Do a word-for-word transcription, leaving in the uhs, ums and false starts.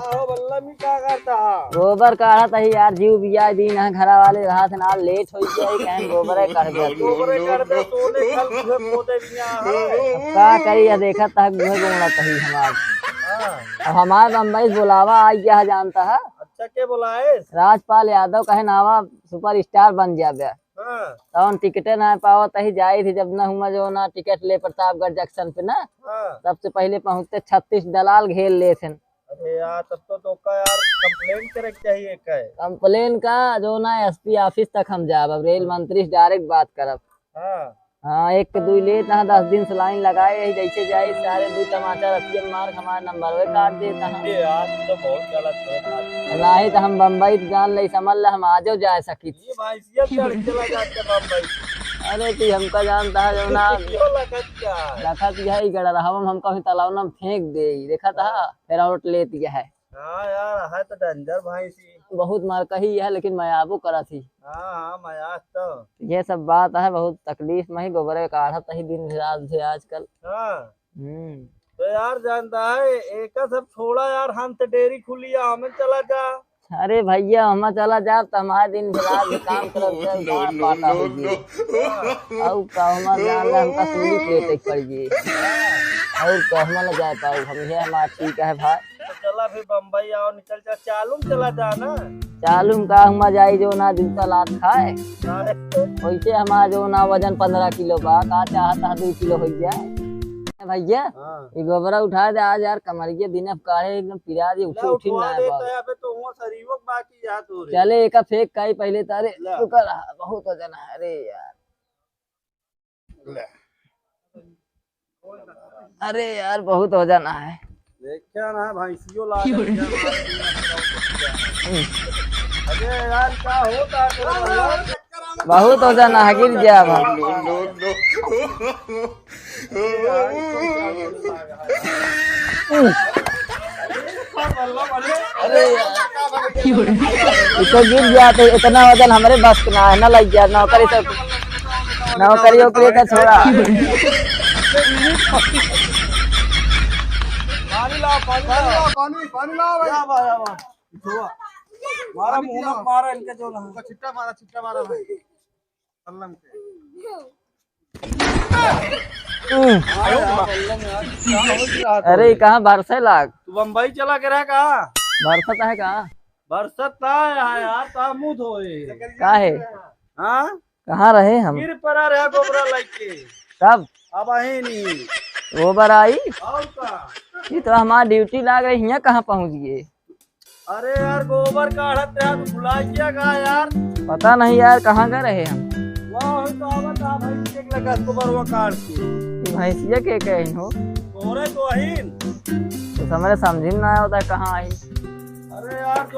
हो बल्लम, ई का करत हा? गोबर काढ़त ही यार, जीव बिया दिन है, घरा वाले रहत ना, लेट होइ गया है, कहेन गोबरे काढ़ दे। गोबरे काढ़ दे, सोने कल तुझे पोते बिया है। अब का करी, या देखत तक मुँह गोड़त ही हमार। हाँ। अब हमार बम्बई से बोलावा आई गया है, जानता है? अच्छा, के बोलाए? राजपाल यादव कहेन आवा, सुपरस्टार बन जाबे। हाँ। तौन टिकटे ना पावत ही, जाई थी जब ना हुआ जो ना टिकट ले प्रतापगढ़ जंक्शन पे ना, हाँ। सबसे पहले पहुँचते छत्तीस दलाल घेर लेत हैं। अरे यार, तब तो तोका यार कंप्लेन करे के चाहिए का है? कंप्लेन का, जो ना एसपी ऑफिस तक हम जाब, अब रेल मंत्री से डायरेक्ट बात करब। हाँ। हाँ, एक के दुई लेत ना, दस दिन से लाइन लगाए रही, जैसे जाई सारे दुई तमाचा रस्सी में मार के हमार नंबरवे काट देत ना। ये यार, तो बहुत गलत है यार। नाही तो हम बम्बई तो जान ले, समझ ले हम आजो जा सकी। ये भाई, ये चढ़ चला जाते बम्बई। अरे, तू हमका जानता है जो ना। क्यों लखत का? लखत यह ही गड़ा रहा, हम हमका भी तालाब में फेंक दे, देखा था, हाँ। फिर आउट लेती है। हाँ यार, है तो डेंजर भैंसी। बहुत मार कही है, लेकिन मयाबो करा थी। हाँ, हाँ, मयास तो। ये सब बात है, बहुत तकलीफ में ही गोबरे काढ़त ही दिन भी रात भी आजकल। हाँ। हम्म। तो यार जानता है, एका सब छोड़ा यार, हम तो डेयरी खुली है, हमें चला जा। अरे भैया, हम चला जाब त हमारे दिन भर आज काम करब, तो no, गाँव no, पाटा no, होइए। No। और कहमा जान ले हमका सूली प्लेट एक पड़ गई। और कहमा न जा पाऊ हम, ये हमार ठीक है भाई। तो चला फिर बम्बई आओ, निकल जा, चालू में चला जा ना। चालू में का हुआ जाई जो ना जूता लात खाए। अरे। वैसे हमारा जो ना वजन पन्द्रह किलो बा, का चाहता है दो किलो हो जाए। भैया, हाँ। ये गोबरा उठा दे आज यार, कमरिया दिन अब काढ़े एकदम पिरा दे, उठे ला, उठिन उठवा ना दे, पावे। तो अबे तो हुआ सरीवक बाकी याद हो रही। चले, एका फेंक काई पहले तारे, ला। रुका रहा, बहुत वजन है, अरे यार। ले। अरे यार, बहुत वजन है। देखा ना, भैंसियों ला गई क्या? अरे यार, का होता है तेरे को? बहुत वजन है, गिर गया अब। No, no, no, no। अरे यार। इसे गिर गया तो इतना वजन हमरे बस के ना है, ना लग गया, नौकरी से, नौकरी ओकरी का छोड़ा। पानी लाओ, पानी लाओ, पानी, पानी लाओ भाई। या बा, या बा। मारा मुंह में मारा इनके जो ना। छिट्टा मारा, छिट्टा मारा भाई। कलम के। हम्म। अरे, कहाँ बरसे लाग? तू बम्बई चला के रहा का? बरसत है का? बरसत ना है यार, ता मुंह धोए। का है? हाँ? कहाँ रहे हम? गिर पड़ा रहा गोबरा लइके। कब? अब आई नहीं। गोबर आई? और का? ये तो हमार ड्यूटी लाग रही, हियाँ कहाँ पहुँच गए? अरे यार, गोबर काढ़त रहा, तू भुला गया का यार? पता नहीं यार, कहाँ गए रहे हम? वाह, हम तो आवत आ भाई, एक लगा गोबर वो काढ़ के। ये भैंसिया के कहीं हो? तोरे तो अहिन। तो समझ समझी में ना आवता कहाँ आई। अरे यार, जो